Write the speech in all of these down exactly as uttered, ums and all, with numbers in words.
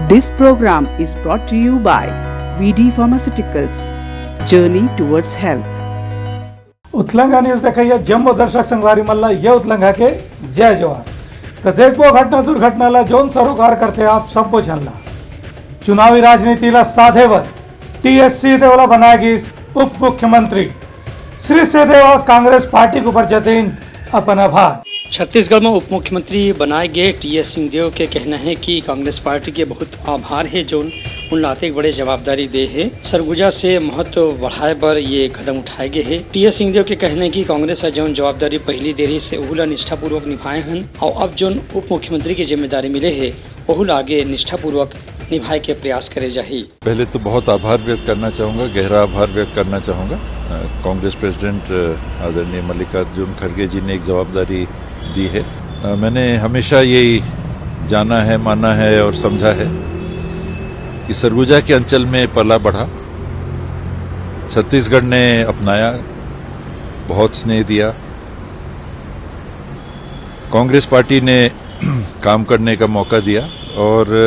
This program is brought to you by V D Pharmaceuticals, journey towards health. Utlangha news देखइया जम्मो दर्शक संगवारी मन ला ये उतलंघा के जय जोहार। तो देखबो घटना दुर्घटना ला, जौन सरोकार करथे आप सब्बो झन ला। चुनावी राजनीति ला साधे बर टीएस सिंहदेव ला बनाए गिस उप मुख्यमंत्री। श्री सिंहदेव ह कांग्रेस पार्टी के ऊपर जतेन अपन आभार। छत्तीसगढ़ में उप मुख्यमंत्री बनाए गए टीएस सिंहदेव के कहना है कि कांग्रेस पार्टी के बहुत आभार है, जौन उन ला अतेक बड़े जवाबदारी दे है। सरगुजा से महत्व बढ़ाए बर ये कदम उठाए गए है। टीएस सिंहदेव के कहना है कि कांग्रेस ह जौन जवाबदारी पहली दे रही से, उहू ला निष्ठापूर्वक निभाए हन, और अब जौन उप मुख्यमंत्री की जिम्मेदारी मिले है, ओहू ला आगे निष्ठापूर्वक निभाए के प्रयास करे जाही। पहले तो बहुत आभार व्यक्त करना चाहूँगा, गहरा आभार व्यक्त करना चाहूँगा। अ, कांग्रेस प्रेसिडेंट, अ, आदरणीय मल्लिकार्जुन खड़गे जी ने एक जवाबदारी दी है। अ, मैंने हमेशा यही जाना है, माना है और समझा है कि सरगुजा के अंचल में पला बढ़ा, छत्तीसगढ़ ने अपनाया, बहुत स्नेह दिया, कांग्रेस पार्टी ने काम करने का मौका दिया और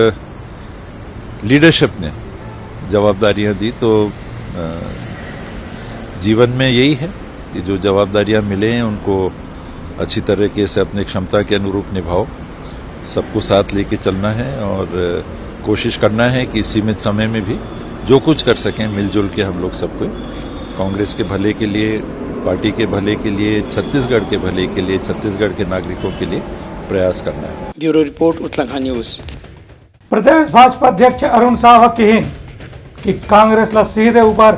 लीडरशिप ने जवाबदारियां दी। तो अ, जीवन में यही है कि जो जवाबदारियां मिले हैं उनको अच्छी तरीके से अपने क्षमता के अनुरूप निभाओ। सबको साथ लेके चलना है और अ, कोशिश करना है कि सीमित समय में भी जो कुछ कर सकें मिलजुल के हम लोग सबको कांग्रेस के भले के लिए, पार्टी के भले के लिए, छत्तीसगढ़ के भले के लिए, छत्तीसगढ़ के नागरिकों के लिए प्रयास करना है। Bureau report, Utlangha news. प्रदेश भाजपा अध्यक्ष अरुण साव ह किहिन कि कांग्रेस ला सीधे ऊपर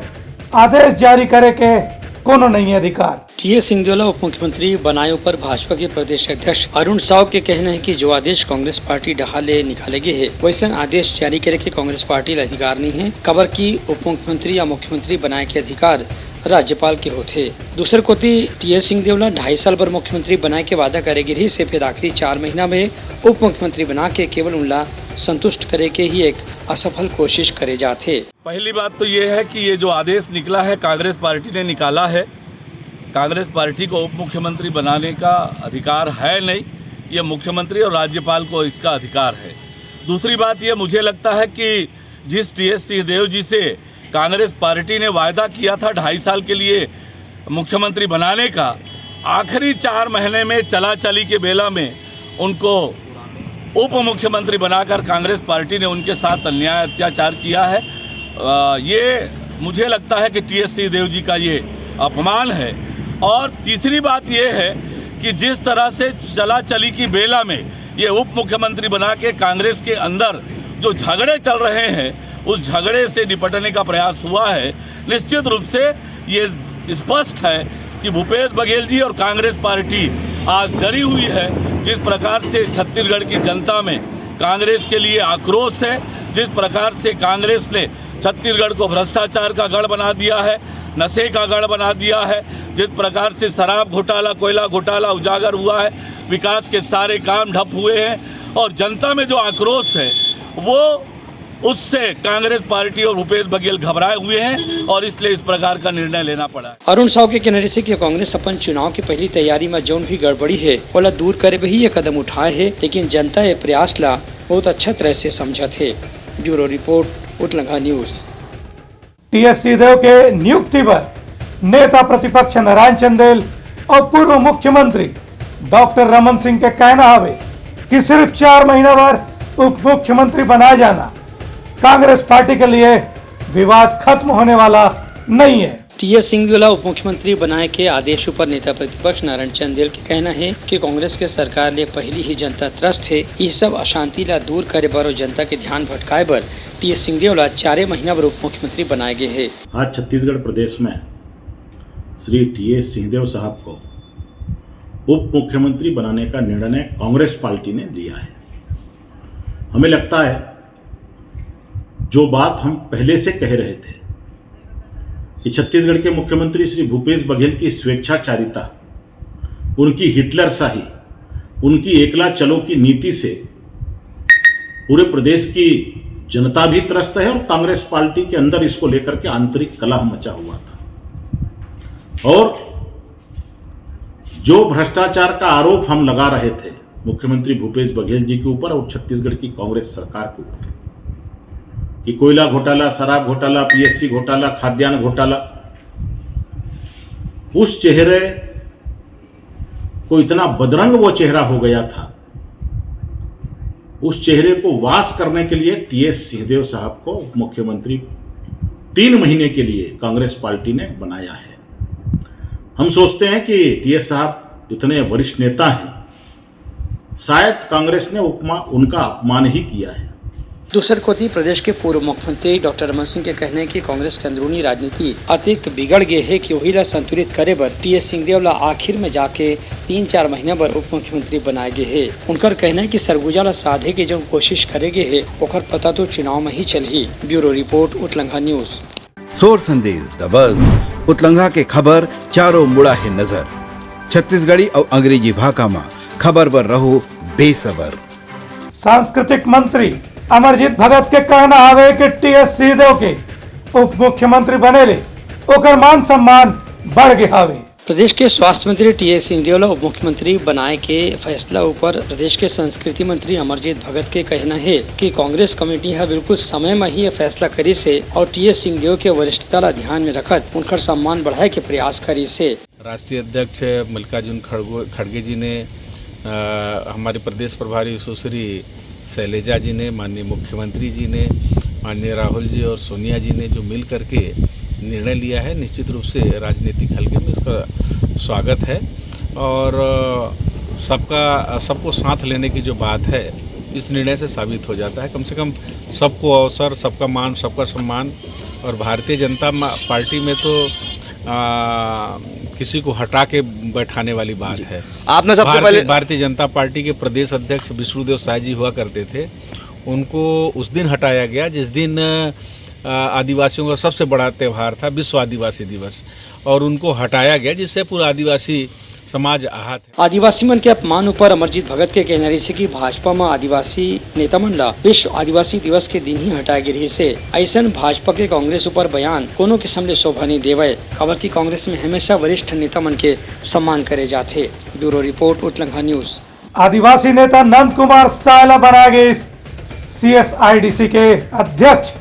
आदेश जारी करे के कोनो नहीं अधिकार। टीएस सिंहदेव ला उप मुख्यमंत्री बनाए ऊपर भाजपा के प्रदेश अध्यक्ष अरुण साव के कहना है कि जो आदेश कांग्रेस पार्टी डहार ले निकाले गए है, वैसन आदेश जारी करे के कांग्रेस पार्टी ला अधिकार नहीं है, काबर कि उप मुख्यमंत्री या मुख्यमंत्री बनाए के अधिकार राज्यपाल के होथे। दूसर कोति टीएस सिंहदेव ला ढाई साल बर मुख्यमंत्री बनाए के वादा करे गे रहिस, फेर आखिरी चार महीना में उप मुख्यमंत्री बना के केवल उनला संतुष्ट करे के ही एक असफल कोशिश करे जाथे। पहली बात तो ये है कि ये जो आदेश निकला है, कांग्रेस पार्टी ने निकाला है, कांग्रेस पार्टी को उप मुख्यमंत्री बनाने का अधिकार है नहीं। ये मुख्यमंत्री और राज्यपाल को इसका अधिकार है। दूसरी बात ये, मुझे लगता है कि जिस टीएस सिंहदेव जी से कांग्रेस पार्टी ने वायदा किया था ढाई साल के लिए मुख्यमंत्री बनाने का, आखिरी चार महीने में चला चली के बेला में उनको उप मुख्यमंत्री बनाकर कांग्रेस पार्टी ने उनके साथ अन्याय अत्याचार किया है। अ, ये मुझे लगता है कि टीएस सिंहदेव जी का ये अपमान है। और तीसरी बात ये है कि जिस तरह से चला चली की बेला में ये उप मुख्यमंत्री बना के कांग्रेस के अंदर जो झगड़े चल रहे हैं, उस झगड़े से निपटने का प्रयास हुआ है। निश्चित रूप से ये स्पष्ट है कि भूपेश बघेल जी और कांग्रेस पार्टी आज डरी हुई है। जिस प्रकार से छत्तीसगढ़ की जनता में कांग्रेस के लिए आक्रोश है, जिस प्रकार से कांग्रेस ने छत्तीसगढ़ को भ्रष्टाचार का गढ़ बना दिया है, नशे का गढ़ बना दिया है, जिस प्रकार से शराब घोटाला, कोयला घोटाला उजागर हुआ है, विकास के सारे काम ठप हुए हैं और जनता में जो आक्रोश है, वो उससे कांग्रेस पार्टी और भूपेश बघेल घबराए हुए हैं और इसलिए इस प्रकार का निर्णय लेना पड़ा है। अरुण साव के कहना रहिसे कि कांग्रेस अपन चुनाव के पहली तैयारी में जौन भी गड़बड़ी है, ओला दूर करे बर ही ये कदम उठाए है, लेकिन जनता ये प्रयास ला बहुत अच्छा तरह से समझत है। Bureau report, Utlangha news. TS Singhdeo के नियुक्ति पर नेता प्रतिपक्ष नारायण चंदेल और पूर्व मुख्यमंत्री डॉक्टर रमन सिंह के कहना हवे कि सिर्फ चार महीना बर उप मुख्यमंत्री बनाए जाना कांग्रेस पार्टी के लिए विवाद खत्म होने वाला नहीं है। टीएस सिंहदेव ला उप मुख्यमंत्री बनाए के आदेश ऊपर नेता प्रतिपक्ष नारायण चंदेल के कहना है कि कांग्रेस के सरकार ले पहली ही जनता त्रस्त है। ये सब अशांति ला दूर करे बर और जनता के ध्यान भटकाए बर टीएस सिंहदेव ला चारे महीना बर उप मुख्यमंत्री बनाए गए है। आज छत्तीसगढ़ प्रदेश में श्री टीएस सिंहदेव साहब को उप मुख्यमंत्री बनाने का निर्णय कांग्रेस पार्टी ने लिया है। हमें लगता है, जो बात हम पहले से कह रहे थे कि छत्तीसगढ़ के मुख्यमंत्री श्री भूपेश बघेल की स्वेच्छाचारिता, उनकी हिटलर शाही, उनकी एकला चलो की नीति से पूरे प्रदेश की जनता भी त्रस्त है और कांग्रेस पार्टी के अंदर इसको लेकर के आंतरिक कलह मचा हुआ था। और जो भ्रष्टाचार का आरोप हम लगा रहे थे मुख्यमंत्री भूपेश बघेल जी के ऊपर और छत्तीसगढ़ की कांग्रेस सरकार के ऊपर, कि कोयला घोटाला, शराब घोटाला, पीएससी घोटाला, खाद्यान्न घोटाला, उस चेहरे को, इतना बदरंग वो चेहरा हो गया था, उस चेहरे को वास करने के लिए टीएस सिंहदेव साहब को उपमुख्यमंत्री तीन महीने के लिए कांग्रेस पार्टी ने बनाया है। हम सोचते हैं कि टीएस साहब इतने वरिष्ठ नेता हैं, शायद कांग्रेस ने उपमा उनका अपमान ही किया है। दूसर कोति, प्रदेश के पूर्व मुख्यमंत्री डॉक्टर रमन सिंह के कहना हे कि कांग्रेस के अंदरूनी राजनीति अतेक बिगड़ गे हे कि ओही ला संतुलित करे बर टीएस सिंहदेव ला आखिर में जाके तीन चार महीना बर उप मुख्यमंत्री बनाए गे हे। उनकर कहना हे कि सरगुजा ला साधे के जउन कोशिश करे गे हे, ओकर पता तो चुनाव में ही चलही। Bureau report, Utlangha news. सोर संदेश दबस, उतलंघा के खबर चारों मुड़ा हे नजर। छत्तीसगढ़ी अउ अंग्रेजी भाखा म खबर बर रहो बेसबर। सांस्कृतिक मंत्री अमरजीत भगत के कहना हावे कि टीएस सिंहदेव के उप मुख्यमंत्री बने ले ओकर मान सम्मान बढ़ गे हावे। प्रदेश के स्वास्थ्य मंत्री टीएस सिंहदेव ला उप मुख्यमंत्री बनाए के फैसला ऊपर प्रदेश के संस्कृति मंत्री अमरजीत भगत के कहना हे कि कांग्रेस कमेटी ह बिल्कुल समय म ही ये फैसला करिस हे अउ टीएस सिंहदेव के वरिष्ठता ला ध्यान में रखत उनकर सम्मान बढ़ाए के प्रयास करिस हे। राष्ट्रीय अध्यक्ष मल्लिकार्जुन खड़गो-, खड़गे जी ने, अ, हमारे प्रदेश प्रभारी सुश्री शैलेजा जी ने, माननीय मुख्यमंत्री जी ने, माननीय राहुल जी और सोनिया जी ने जो मिल करके निर्णय लिया है, निश्चित रूप से राजनीतिक हलके में इसका स्वागत है और, अ, सबका, सबको साथ लेने की जो बात है, इस निर्णय से साबित हो जाता है। कम से कम सबको अवसर, सबका मान, सबका सम्मान। और भारतीय जनता मा-, पार्टी में तो, आ, किसी को हटा के बैठाने वाली बात जी। है। आपने सबसे भारतीय, पहले भारतीय जनता पार्टी के प्रदेश अध्यक्ष विष्णुदेव साय जी हुआ करते थे, उनको उस दिन हटाया गया जिस दिन, आ, आदिवासियों का सबसे बड़ा त्यौहार था, विश्व आदिवासी दिवस, और उनको हटाया गया, जिससे पूरा आदिवासी समाज आहत है। आदिवासी मन के अपमान ऊपर अमरजीत भगत के कहना रहिस हे कि भाजपा म आदिवासी नेता मन ला विश्व आदिवासी दिवस के दिन ही हटाए गे रहिस हे। अइसन भाजपा के कांग्रेस ऊपर बयान कोनो किसम ले शोभा नइ देवय, काबर कि कांग्रेस में हमेशा वरिष्ठ नेता मन के सम्मान करे जाथे। Bureau report, Utlangha news. आदिवासी नेता नंद कुमार साय ला बनाए गिस सीएसआईडीसी के अध्यक्ष।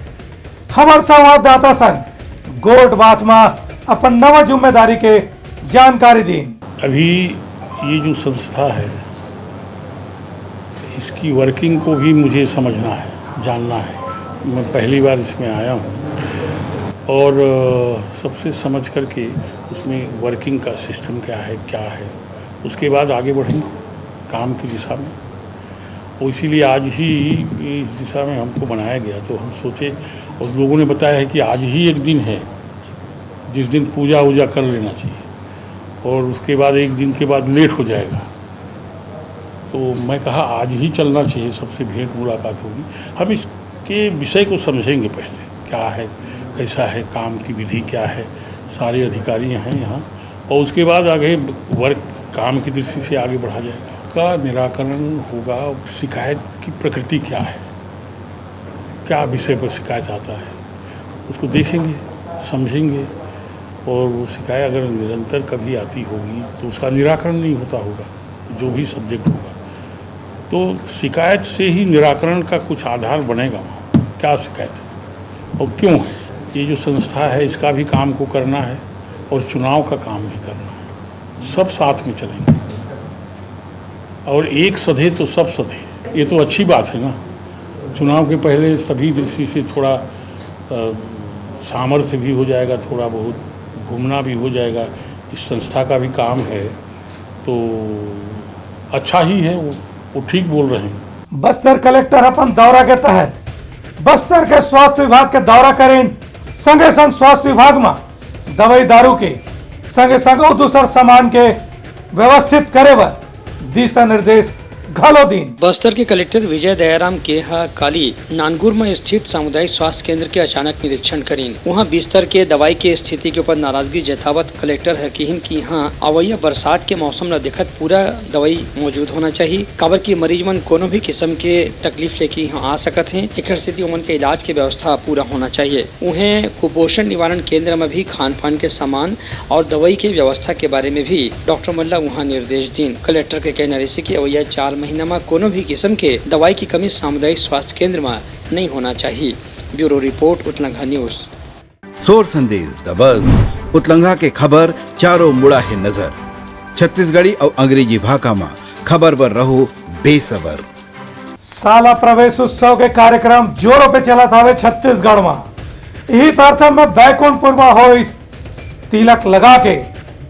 हमर संवाददाता संग गोठ बात म अपन नवा जिम्मेदारी के जानकारी दीन। अभी ये जो संस्था है, इसकी वर्किंग को भी मुझे समझना है, जानना है। मैं पहली बार इसमें आया हूँ और, अ, सबसे समझ करके उसमें वर्किंग का सिस्टम क्या है, क्या है, उसके बाद आगे बढ़ेंगे काम की दिशा में। वो इसीलिए आज ही इस दिशा में हमको बनाया गया, तो हम सोचे, और लोगों ने बताया है कि आज ही एक दिन है जिस दिन पूजा वूजा कर लेना चाहिए, और उसके बाद एक दिन के बाद लेट हो जाएगा। तो मैं कहा, आज ही चलना चाहिए, सबसे भेंट मुलाकात होगी। हम इसके विषय को समझेंगे पहले, क्या है, कैसा है, काम की विधि क्या है, सारे अधिकारी हैं यहाँ, और उसके बाद आगे वर्क काम की दृष्टि से आगे बढ़ा जाएगा। का निराकरण होगा, शिकायत की प्रकृति क्या है, क्या विषय पर शिकायत आता है, उसको देखेंगे, समझेंगे, और वो शिकायत अगर निरंतर कभी आती होगी तो उसका निराकरण नहीं होता होगा, जो भी सब्जेक्ट होगा। तो शिकायत से ही निराकरण का कुछ आधार बनेगा, वहाँ क्या शिकायत है और क्यों है। ये जो संस्था है, इसका भी काम को करना है और चुनाव का काम भी करना है, सब साथ में चलेंगे। और एक सधे तो सब सधे, ये तो अच्छी बात है ना। चुनाव के पहले सभी दृष्टि से थोड़ा, अ, सामर्थ्य भी हो जाएगा, थोड़ा बहुत घूमना भी हो जाएगा। इस संस्था का भी काम है, तो अच्छा ही है, वो, वो ठीक बोल रहे हैं। बस्तर कलेक्टर अपन दौरा के तहत बस्तर के स्वास्थ्य विभाग के दौरा करेन, संगे संग स्वास्थ्य विभाग म दवाई दारू के संगे संग अउ दूसर सामान के व्यवस्थित करे बर दिशा निर्देश घलो दीन। बस्तर के कलेक्टर विजय दयाराम के ह काली नानगुर म स्थित सामुदायिक स्वास्थ्य केंद्र के अचानक निरीक्षण करीन। उहाँ बिस्तर के दवाई के स्थिति के ऊपर नाराजगी जतावत कलेक्टर ह किहिन कि इहाँ अवइया बरसात के मौसम ल देखत पूरा दवाई मौजूद होना चाहिए, काबर कि मरीज मन कोनो भी किसम के तकलीफ लेके इहाँ आ सकत हें, एखर सेती ओमन के इलाज के व्यवस्था पूरा होना चाहिए। उहें, कुपोषण निवारण केंद्र म भी खान-पान के सामान और दवाई के व्यवस्था के बारे में भी डॉक्टर मन ल उहाँ निर्देश दीन। कलेक्टर के कहना रहिसे कि अवइया चार महीना म कोनो भी किसम के दवाई की कमी सामुदायिक स्वास्थ्य केंद्र म नइ होना चाही। Bureau report, Utlangha news. सोर संदेश दबस, उतलंघा के खबर चारों मुड़ा हे नजर। छत्तीसगढ़ी अउ अंग्रेजी भाखा म खबर बर रहो बेसबर। शाला प्रवेश उत्सव के कार्यक्रम जोरों पे चलत हवे छत्तीसगढ़ म। इही तरथन म बैकुंठपुर म होइस तिलक लगा के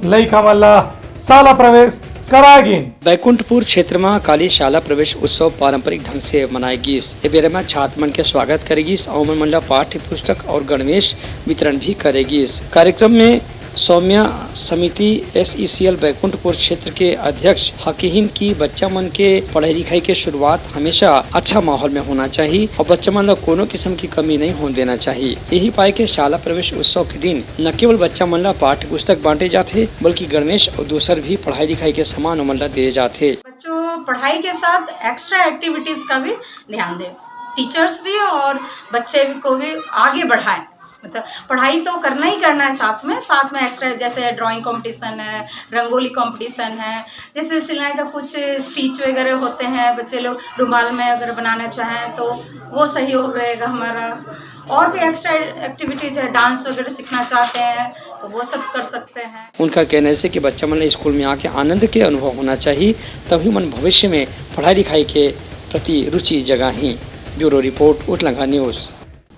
लइका मन ला शाला प्रवेश कराए गिन। बैकुंठपुर क्षेत्र म काली शाला प्रवेश उत्सव पारंपरिक ढंग से मनाए गिस। ए बेरा म छात्र मन के स्वागत करे गिस अउ ओमन मन ला पाठ्य पुस्तक अउ गणवेश वितरण भी करे गिस। कार्यक्रम में सौम्या समिति एसईसीएल बैकुंठपुर क्षेत्र के अध्यक्ष ह किहिन कि बच्चा मन के पढ़ाई लिखाई के शुरुआत हमेशा अच्छा माहौल में होना चाहिए अउ बच्चा मन ला कोनो किस्म की कमी नहीं होने देना चाहिए। यही पाए के शाला प्रवेश उत्सव के दिन न केवल बच्चा मन ला पाठ्य पुस्तक बांटे जाथे, बल्कि गणवेश अउ दूसर भी पढ़ाई लिखाई के सामान ओमन ला दिए जाथे। बच्चों पढ़ाई के साथ एक्स्ट्रा एक्टिविटीज का भी ध्यान दें, टीचर्स भी और बच्चे भी, को भी आगे बढ़ाएं। मतलब पढ़ाई तो करना ही करना है, साथ में साथ में एक्स्ट्रा जैसे ड्राइंग कंपटीशन है, रंगोली कंपटीशन है, जैसे सिलाई का कुछ स्टिच वगैरह होते हैं, बच्चे लोग रुमाल में अगर बनाना चाहें तो वो सहयोग रहेगा हमारा। और भी एक्स्ट्रा एक्टिविटीज है, डांस वगैरह सीखना चाहते हैं तो वो सब कर सकते हैं। उनका कहना है कि बच्चा मन ला स्कूल में आके आनंद के अनुभव होना चाहिए, तभी मन भविष्य में पढ़ाई लिखाई के प्रति रुचि जगाही। Bureau report, Utlangha news.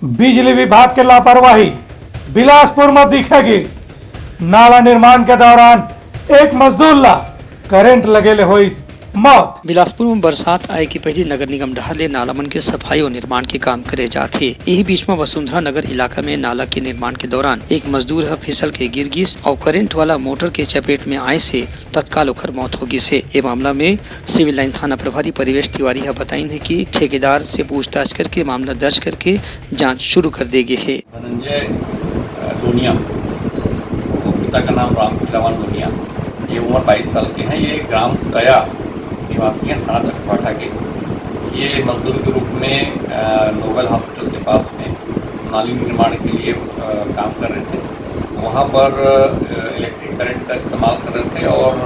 बिजली विभाग के लापरवाही बिलासपुर म दिखे गिस। नाला निर्माण के दौरान एक मजदूर ला करंट लगे ले होइस मौत। बिलासपुर में बरसात आए के पहली नगर निगम डहार ले नाला मन के सफाई और निर्माण के काम करे जात हे। यही बीच में वसुंधरा नगर इलाका में नाला के निर्माण के दौरान एक मजदूर ह फिसल के गिर गिस और करंट वाला मोटर के चपेट में आए से तत्काल ओकर मौत हो गिस हे। ये मामला में सिविल लाइन थाना प्रभारी परिवेश तिवारी ह बताइन हे कि ठेकेदार से पूछताछ करके मामला दर्ज करके जांच शुरू कर दे गे हे। धनंजय, अ, लोनिया, वो पिता का नाम राम खिलावन लोनिया, ये उम्र बाईस साल के हैं। ये ग्राम कया निवासी हैं, थाना चकपाठा के। ये मजदूर के रूप में, अ, नोबेल हॉस्पिटल के पास में नाली निर्माण के लिए, अ, काम कर रहे थे। वहाँ पर, अ, इलेक्ट्रिक करंट का इस्तेमाल कर रहे थे और,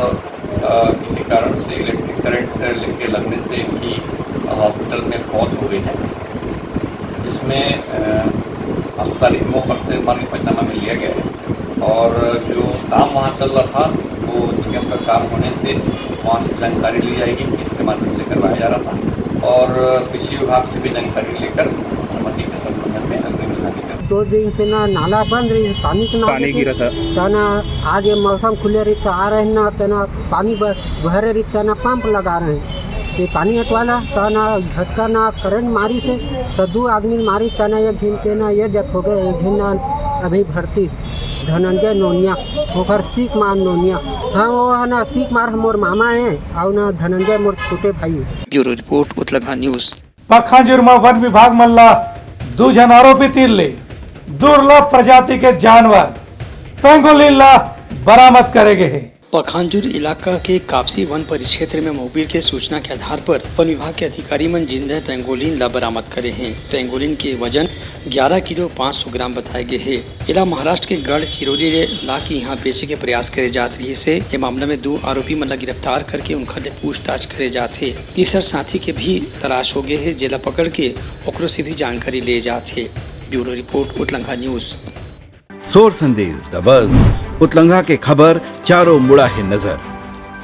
अ, किसी कारण से इलेक्ट्रिक करंट के लगने से इनकी हॉस्पिटल में मौत हो गई है, जिसमें, अ, अस्पताल इग्नू पर से मौत का पंचनामा में लिया गया है। और जो काम वहाँ चल रहा था, वो निगम का काम होने से वहाँ से जानकारी ली जाएगी कि किसके माध्यम से करवाया जा रहा था, और बिजली विभाग से भी जानकारी लेकर अनुमति के संबंध में अग्रिम विधान करेंगे। दो दिन से ना नाला बंद रही, पानी के ना पानी गिरा था। तना आज ये मौसम खुले रही तो आ रहे ना, तना पानी ब-, भरे रही, तना पंप लगा रहे। ये पानी हटवाला, तना झटका ना करंट मारी से, तो दो आदमी मारी, तना एक दिन के ना ये जत हो गए, एक दिन ना अभी भर्ती। धनंजय नोनिया, ओकर सीख मार नोनिया। हाँ, वो है ना सीख मार, हम मोर मामा है, और ना धनंजय मोर छोटे भाई है। Bureau report, Utlangha news. Pakhanjur म वन विभाग मन ला दू झन आरोपी तीर ले दुर्लभ प्रजाति के जानवर पेंगोलिन ला बरामद करे गे हे। पखांजूर इलाका के कापसी वन परिक्षेत्र में मुखबिर के सूचना के आधार पर वन विभाग के अधिकारी मन जिंदा पेंगोलिन ला बरामद करे हें। पेंगोलिन के वजन ग्यारह किलो पाँच सौ ग्राम बताए गे हे। एला महाराष्ट्र के गढ़चिरोली ले ला के यहाँ बेचे के प्रयास करे जात रहिस हे। ये मामला में दू आरोपी मन ला गिरफ्तार करके उनखर ले पूछताछ करे जात हे। तीसर साथी के भी तलाश हो गए हे, जेला पकड़ के ओकरो से भी जानकारी ले जात हे। Bureau report, Utlangha news. सोर संदेश दबस, उतलंघा के खबर चारों मुड़ा हे नजर।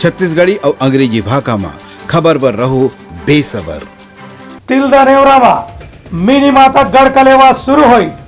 छत्तीसगढ़ी अउ अंग्रेजी भाखा म खबर बर रहो बेसबर। तिल्दा नेवरा म मिनी माता गढ़ कलेवा शुरू होइस।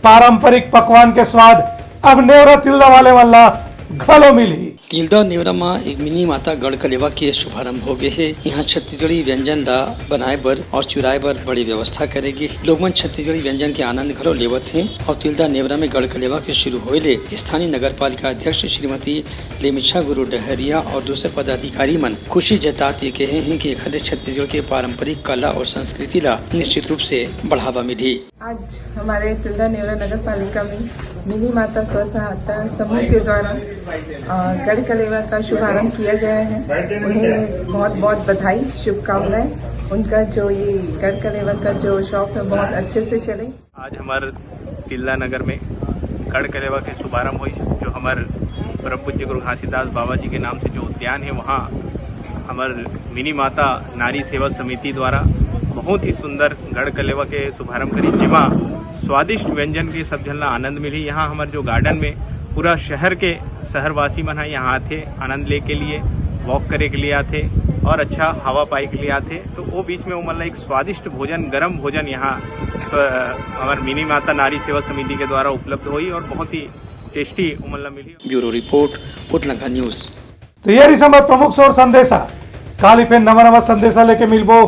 पारंपरिक पकवान के स्वाद अब नेवरा तिल्दा वाले मन ला घलो मिलही। तिल्दा नेवरा म एक मिनी माता गढ़ कलेवा के शुभारंभ हो गए हे। यहाँ छत्तीसगढ़ी व्यंजन ला बनाए बर और चुराए बर बड़ी व्यवस्था करे गे हे। लोग मन छत्तीसगढ़ी व्यंजन के आनंद घलो लेवत हें और तिल्दा नेवरा में गढ़ कलेवा के शुरू होए ले स्थानीय नगर पालिका अध्यक्ष श्रीमती लेमिछा गुरु डहरिया और दूसर पदाधिकारी मन खुशी जतात ये कहे हें कि एखर ले छत्तीसगढ़ के पारंपरिक कला और संस्कृति ला निश्चित रूप से बढ़ावा मिलही। आज हमारे तिल्दा नेवरा नगर पालिका में मिनी माता स्व सहायता समूह के द्वारा, अ, गढ़ कलेवा का शुभारंभ किया गया है। उन्हें बहुत बहुत बधाई, शुभकामनाएं। उनका जो ये गढ़ कलेवा का जो शौक है, बहुत अच्छे से चले। आज हमर तिल्दा नगर में गढ़ कलेवा के शुभारंभ होइस, जो हमर परम पूज्य गुरु घासीदास बाबा जी के नाम से जो उद्यान है, वहाँ हमर मिनी माता नारी सेवा समिति द्वारा बहुत ही सुंदर गढ़ कलेवा के शुभारंभ करी, जेमा स्वादिष्ट व्यंजन के सब झन ला आनंद मिली। यहाँ हमर जो गार्डन में पूरा शहर के शहरवासी मन ह यहाँ आथे, आनंद ले के लिए, वॉक करे के लिए आथे और अच्छा हवा पाए के लिए आथे। तो वो बीच में उमन ला एक स्वादिष्ट भोजन, गरम भोजन यहाँ स्व-, हमर मिनी माता नारी सेवा समिति के द्वारा उपलब्ध होई और बहुत ही टेस्टी उमन ला मिली। Bureau report, Utlanga news. तो ये रिहिस हमर प्रमुख सोर संदेशा। काली फेर नवा नवा संदेशा लेके मिलबो,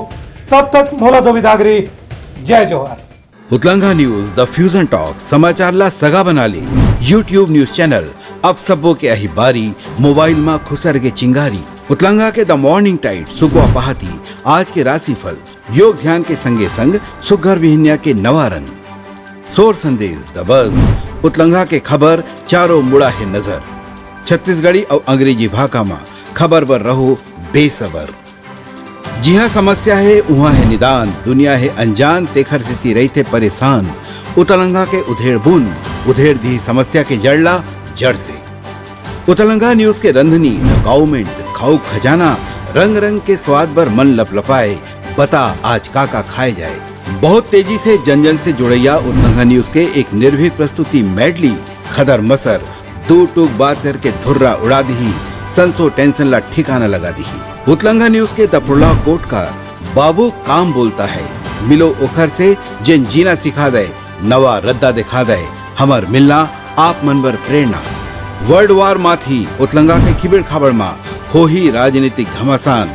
तब तक मोला दो बिदागरी। जय जोहार। उतलंगा न्यूज, द फ्यूजन टॉक, समाचार ला सगा बना ले। YouTube न्यूज चैनल, अब सबो के आही बारी, मोबाइल मा खुसर के चिंगारी। उतलंगा के द मॉर्निंग टाइट, सुगवा पहाती, आज के राशिफल, योग ध्यान के संगे संग सुग्घर बिहनिया के नवा रंग। सोर संदेश, द बज, उतलंगा के खबर, चारों मुड़ा हे नजर। छत्तीसगढ़ी अउ अंग्रेजी भाखा मा खबर बर रहो बेसबर। जिहाँ समस्या हे, उहाँ हे निदान, दुनिया हे अनजान, तेखर सेती रहिथे परेशान। उतलंगा के उधेड़ बूंद, उधेड़ दिही समस्या के जड़ ला जड़ से। उतलंगा न्यूज के रंधनी, द काउमेंट, खाऊ खजाना, रंग रंग के स्वाद बर मन लपलपाए, बता आज का का खाए जाए। बहुत तेजी से जन जन से जुड़ैया उतलंगा न्यूज के एक निर्भीक प्रस्तुति मेडली, खदर मसर, दू टूक बात करके धुर्रा उड़ा दिही, संसो टेंशन ला ठिकाना लगा दिही। उतलंगा न्यूज के द प्रोलॉग कोट का बाबू काम बोलता है, मिलो ओखर से जेन जीना सिखा दे, नवा रद्दा दिखा दे, हमर मिलना आप मन बर प्रेरणा। वर्ल्ड वार माथी उतलंगा के खिबड़ खाबड़ मा होही राजनीतिक घमासान,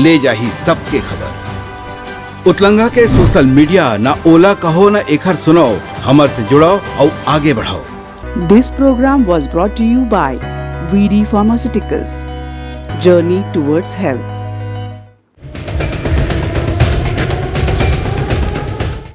ले जाही सबके खबर। उतलंगा के सोशल मीडिया, ना ओला कहो ना एखर सुनाओ, हमर से जुड़ाओ अउ आगे बढ़ाओ। This program was brought to you by V D Pharmaceuticals. Journey towards health.